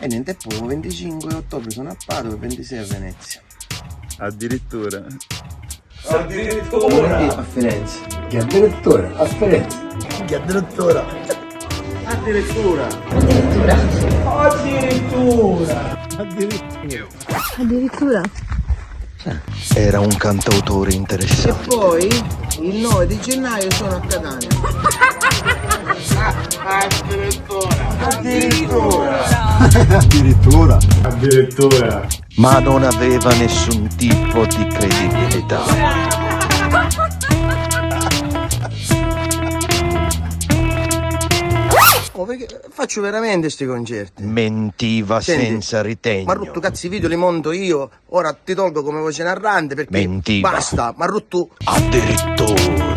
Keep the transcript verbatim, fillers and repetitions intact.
E niente, e poi il venticinque ottobre sono a Padova e il ventisei a Venezia. Addirittura. Addirittura. A Firenze. Che addirittura a Firenze. Che addirittura. Addirittura. Addirittura. Addirittura. Addirittura. Era un cantautore interessante. E poi il nove di gennaio sono a Catania. Addirittura. Addirittura. Addirittura. Ma non aveva nessun tipo di credibilità. Oh, perché faccio veramente sti concerti. Mentiva senza ritegno. Ma ruttu cazzi, i video li monto io, ora ti tolgo come voce narrante perché... Mentiva. Basta, ma ruttu. Addirittura.